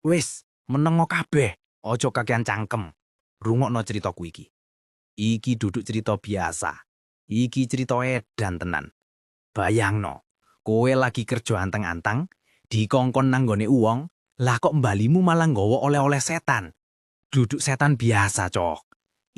Wis, menengo kabeh, aja kakean cangkem. Rungokno critaku iki. Iki duduk cerita biasa. Iki cerita edan tenan. Bayangno, kowe lagi kerja anteng-anteng, dikongkon nang nggone uwong, lah kok mbalimu malah nggawa oleh-oleh setan. Duduk setan biasa, Cok.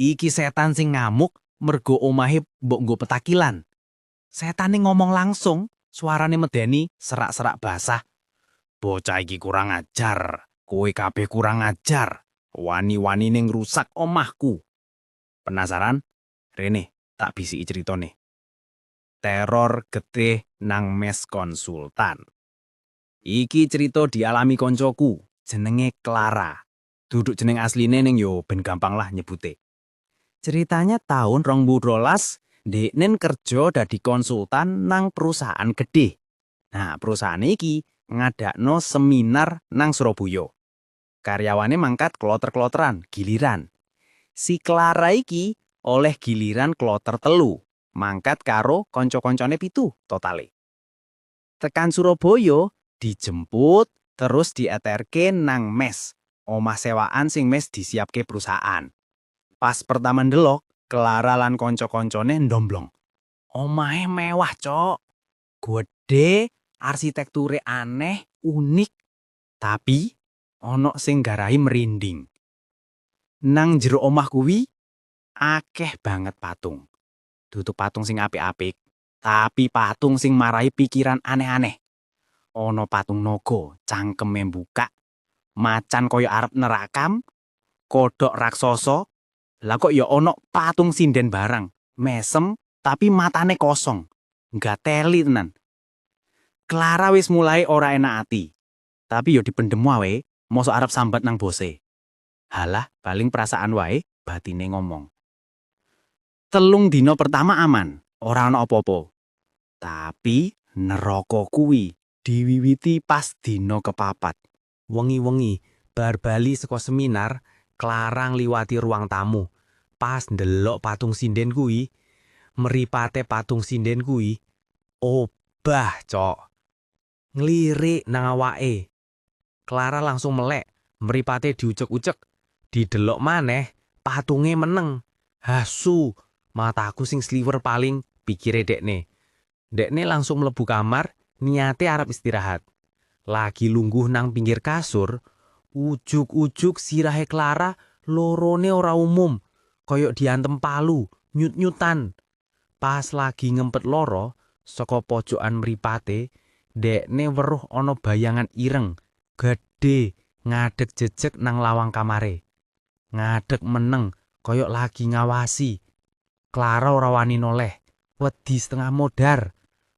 Iki setan sing ngamuk mergo omahe mbok nggo petakilan. Setane ngomong langsung, suarane medeni, serak-serak basah. "Bocah iki kurang ajar, kowe kabeh kurang ajar. Wani-wanine ngrusak omahku." Penasaran? Rene, tak bisiki critane. Teror getih nang mes konsultan. Iki cerita dialami koncoku, jenenge Clara. Duduk jeneng asline, ning yo ben gampang lah nyebute. Ceritanya tahun 2012, deknen kerja dadi konsultan nang perusahaan gede. Nah, perusahaan iki ngadakno seminar nang Surabaya. Karyawane mangkat kloter-kloteran, giliran. Si Clara iki oleh giliran kloter 3, mangkat karo konco-koncone, 7 totale. Tekan Surabaya, dijemput, terus dieterke nang mes, omah sewaan sing mes disiapke perusahaan. Pas pertama ndelok, Clara lan konco-koncone ndomblong. Omahe mewah, Cok. Gede, arsitekture aneh, unik. Tapi ono sing garahi merinding. Nang jero omah kuwi akeh banget patung. Dudu patung sing apik-apik, tapi patung sing marai pikiran aneh-aneh. Ono patung naga, cangkeme buka, macan koyo arep nerakam, kodhok raksasa, lah kok ya ono patung sinden barang, mesem tapi matane kosong. Nggateli tenan. Clara wis mulai ora enak ati. Tapi yo dipendem wae, mosok arep sambat nang bose. "Halah, paling perasaan wae," batine ngomong. 3 dino pertama aman, ora ana apa-apa. Tapi neraka kuwi diwiwiti pas dina kepapat. Wengi-wengi, bar bali saka seminar, Clara ngliwati ruang tamu. Pas ndelok patung sinden kuwi, mripate patung sinden kuwi obah, Cok. Nglirik nang awake. Clara langsung melek, mripate diucek-ucek. Didelok maneh, patunge meneng. "Asu, mataku sing sliwer paling," pikire dekne. Dekne langsung mlebu kamar, niate arep istirahat. Lagi lungguh nang pinggir kasur, ujug-ujug sirahe Clara lorone ora umum, koyok diantem palu, nyut-nyutan. Pas lagi ngempet loro, saka pojokan mripate, dekne weruh ana bayangan ireng, gedhe, ngadeg jejeg nang lawang kamare. Ngadeg meneng, koyok lagi ngawasi. Clara ora wani noleh, wedi setengah modar.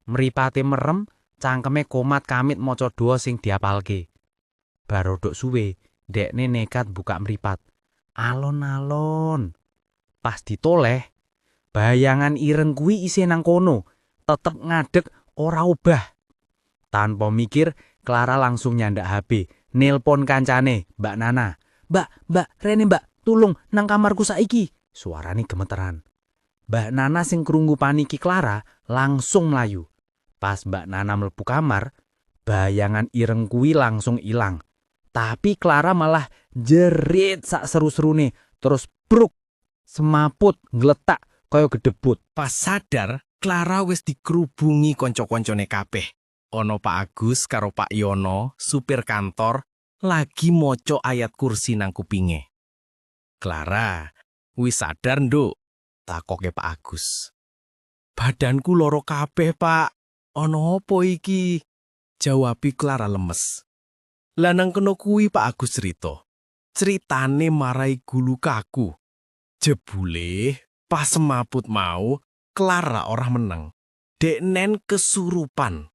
Mripate merem, cangkeme komat-kamit maca doa sing diapalke. Bar rodok suwe, dekne nekat buka mripat. Alon-alon. Pas ditoleh, bayangan ireng kuwi isih nang kono, tetep ngadeg ora obah. Tanpa mikir, Clara langsung nyandak HP, nelpon kancane, Mbak Nana. "Mbak, Mbak, rene Mbak, tulung nang kamarku saiki." Suarane gemeteran. Mbak Nana sing krungu paniki Clara langsung mlayu. Pas Mbak Nana mlebu kamar, bayangan ireng kuwi langsung ilang. Tapi Clara malah jerit sak seru-serune, terus bruk, semaput, ngletak kaya gedebut. Pas sadar, Clara wis dikerubungi kanca-kancane kabeh. Ono Pak Agus karo Pak Yono, supir kantor, lagi maca ayat kursi nang kupinge. "Clara, wis sadar, Nduk?" takoke Pak Agus. "Badanku loro kabeh, Pak. Ono apa iki?" jawabi Clara lemes. Lah, nang kono kuwi Pak Agus cerita. Ceritane marai gulu kaku. Jebule pas semaput mau, Clara ora meneng. Deknen kesurupan.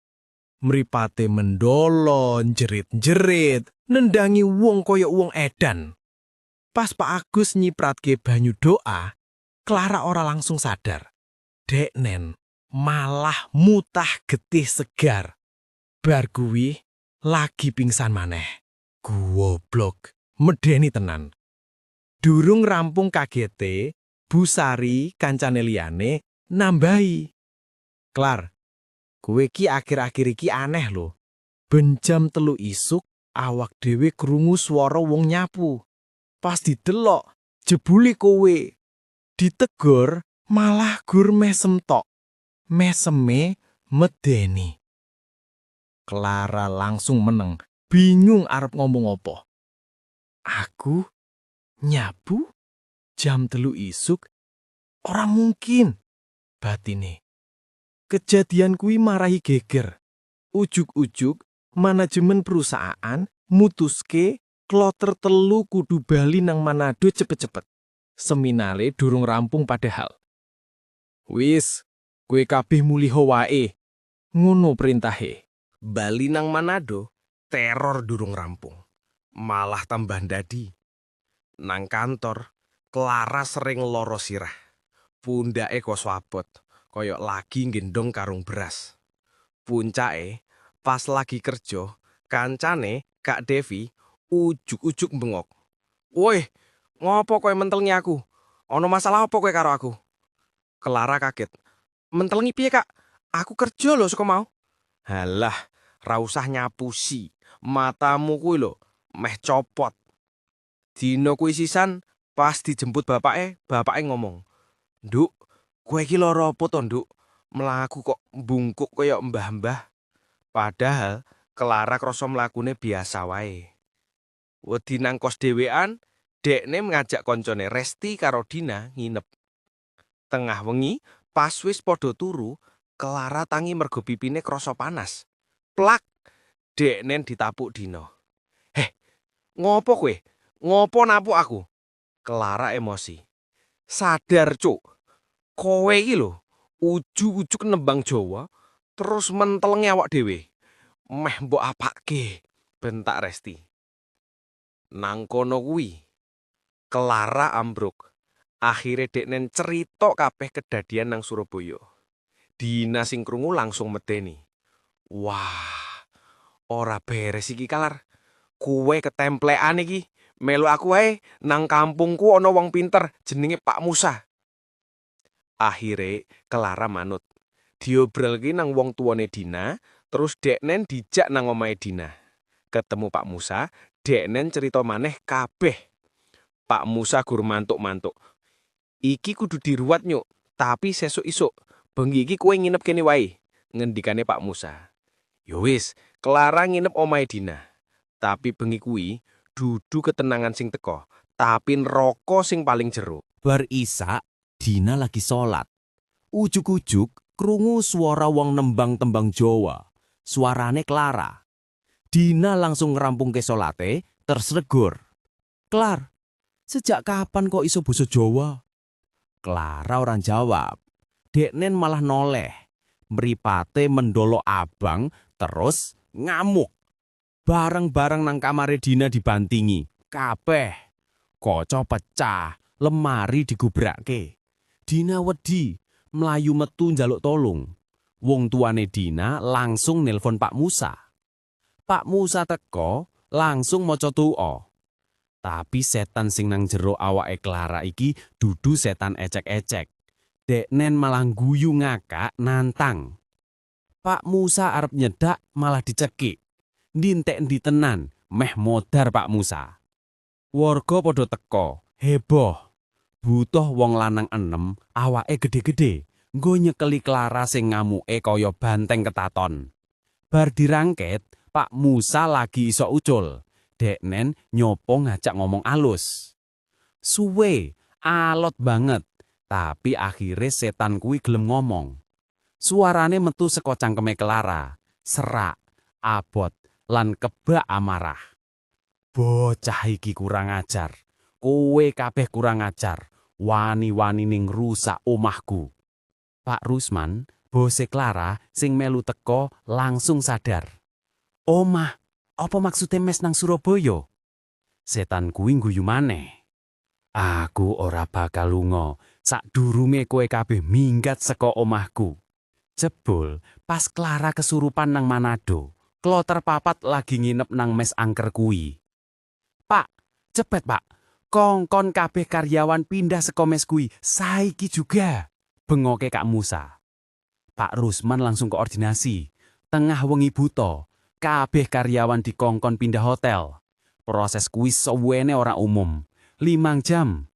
Mripate mendolo, jerit-jerit, nendangi wong kaya wong edan. Pas Pak Agus nyipratke banyu doa, Clara ora langsung sadar. Deknen malah mutah getih segar. Bar kuwi lagi pingsan maneh. Goblok, medeni tenan. Durung rampung kagete, Bu Sari kancane liyane nambahi. "Klar, kowe ki akhir-akhir iki aneh lho. Ben jam 3 isuk Awak dhewe krungu swara wong nyapu. Pas didelok, jebule kowe. Ditegor malah gur mesem tok. Meseme medeni. Clara langsung meneng, bingung arep ngomong apa. Aku nyapu jam 3 isuk? Ora mungkin, batine. Kejadian kuwi marahi geger. Ujug-ujug manajemen perusahaan mutuske kloter 3 kudu bali nang Manado cepet-cepet. Seminare durung rampung padahal. Wis, kowe kabeh muliho wae. Ngono perintahe. Bali nang Manado, teror durung rampung. Malah tambah ndadi. Nang kantor, Clara sering loro sirah. Pundake koso abot, koyok lagi nggendong karung beras. Puncake, pas lagi kerja, kancane Kak Devi ujug-ujug bengok. "Woi, ngopo kowe mentelengi aku? Ono masalah apa kowe karo aku?" Clara kaget. "Mentelengi piye, Kak? Aku kerja lho saka mau." "Halah, ra usah nyapusi. Matamu kuwi lho meh copot." Dino kuwi sisan pas dijemput bapake, bapake ngomong, "Nduk, kowe iki lara apa to, Nduk? Mlaku kok bungkuk kaya mbah-mbah." Padahal Clara krasa mlakune biasa wae. Wedi nang kos dhewean, dekne ngajak koncone Resti karo Dina nginep. Tengah wengi, pas wis padha turu, Clara tangi mergo pipine krasa panas. Plak! Deknen ditapuk Dina. "Heh, ngopo kowe? Ngopo napuk aku?" Clara emosi. "Sadar, Cuk. Kowe iki lho, ujug-ujug nembang Jawa, terus mentelengi awak dhewe. Meh mbok apake?" bentak Resti. Nang kono kuwi, Clara ambruk. Akhire deknen cerita kabeh kedadian nang Surabaya. Dina sing krungu langsung medeni. "Wah, ora beres iki, Klar. Kowe ketemplekan iki. Melu aku wae, nang kampungku ana wong pinter jenenge Pak Musa." Akhire Clara manut. Diobrolke nang wong tuane Dina, terus deknen dijak nang omahe Dina. Ketemu Pak Musa, deknen cerita maneh kabeh. Pak Musa gur mantuk-mantuk. "Iki kudu diruwat, Nyuk, tapi sesuk isuk. Bengi iki kowe nginep kene wae," ngendikane Pak Musa. Yo wis, Clara nginep omahe Dina. Tapi bengi kuwi dudu ketenangan sing teko, tapi neraka sing paling jero. Bar isak, Dina lagi sholat. Ujug-ujug krungu suara wong nembang tembang Jawa. Suarane Clara. Dina langsung ngerampungke salate, terus negur. "Klar, sejak kapan kok iso basa Jawa?" Clara ora jawab. Deknen malah noleh. Mripate mendolo abang, terus ngamuk. Barang-barang nang kamare Dina dibantingi. Kabeh. Kaca pecah, lemari digubrake. Dina wedi, mlayu metu njaluk tolong. Wong tuane Dina langsung nelpon Pak Musa. Pak Musa teko, langsung maca doa. Tapi setan sing nang jero awake Clara iki dudu setan ecek-ecek. Deknen malah guyu ngakak nantang. Pak Musa arep nyedak malah dicekik. Ndintek-ndi tenan, meh modar Pak Musa. Warga padha teko, heboh. Butuh wong lanang enem, awake gede-gede, nggo nyekeli Clara sing ngamuke kaya banteng ketaton. Bar dirangket, Pak Musa lagi iso ucul. Deknen nyopo ngajak ngomong alus. Suwe, alot banget. Tapi akhirnya setan kuwi gelem ngomong. Suarane metu saka cangkeme Clara, serak, abot, lan kebak amarah. "Bocah iki kurang ajar. Kowe kabeh kurang ajar. Wani-wani ngrusak omahku." Pak Rusman, bose Clara sing melu teko langsung sadar. "Omah, apa maksudnya mes nang Surabaya?" Setan kuwi guyu maneh. "Aku ora bakal lunga sadurunge kowe kabeh minggat saka omahku." Jebul pas Clara kesurupan nang Manado, kloter 4 lagi nginep nang mes angker kuwi. "Pak, cepet, Pak. Kongkon kabeh karyawan pindah saka mes kuwi saiki juga," bengoke Kak Musa. Pak Rusman langsung koordinasi. Tengah wengi buta. Kabeh karyawan dikongkon pindah hotel. Proses kuwi suwene ora umum. 5 jam.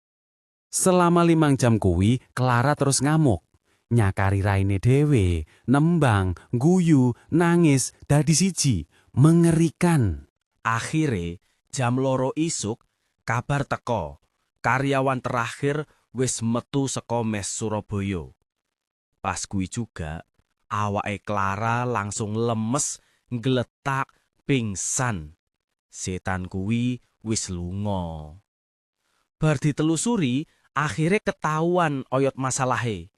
Selama 5 jam kuwi, Clara terus ngamuk. Nyakari raine dhewe, nembang, guyu, nangis, dadi siji. Mengerikan. Akhire jam 2 isuk kabar teko. Karyawan terakhir wis metu saka mes Surabaya. Pas kuwi juga awake Clara langsung lemes, ngletak, pingsan. Setan kuwi wis lunga. Bar ditelusuri, akhire ketahuan oyot masalahe.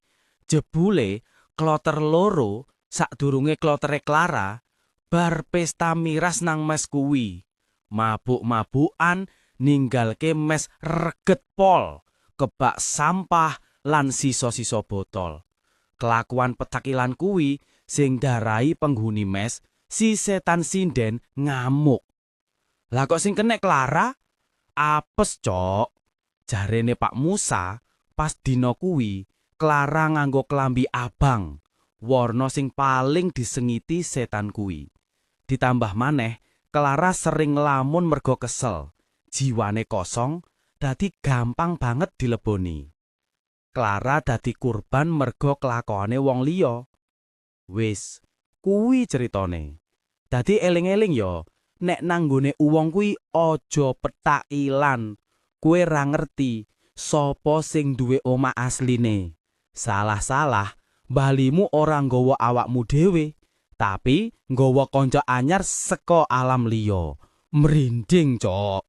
Jebule kloter loro sadurunge klotere Clara bar pesta miras nang mes kuwi. Mabuk-mabukan, ninggalke mes reget pol, kebak sampah lan sisa-sisa botol. Kelakuan petakilan kuwi sing garai penghuni mes, si setan sinden, ngamuk. Lah, kok sing kenek Clara? Apes, cok. Jarene Pak Musa, pas dina kuwi Clara nganggo klambi abang, warna sing paling disengiti setan kuwi. Ditambah maneh, Clara sering nglamun mergo kesel. Jiwane kosong, dadi gampang banget dileboni. Clara dadi kurban mergo kelakone wong liya. Wis, kuwi ceritane. Dadi eling-eling yo, nek nanggone uwong kuwi aja petakilan. Kowe ra ngerti sapa sing duwe omah asline. Salah-salah balimu ora nggawa awakmu dhewe, tapi nggawa kanca anyar saka alam liya. Merinding, cok.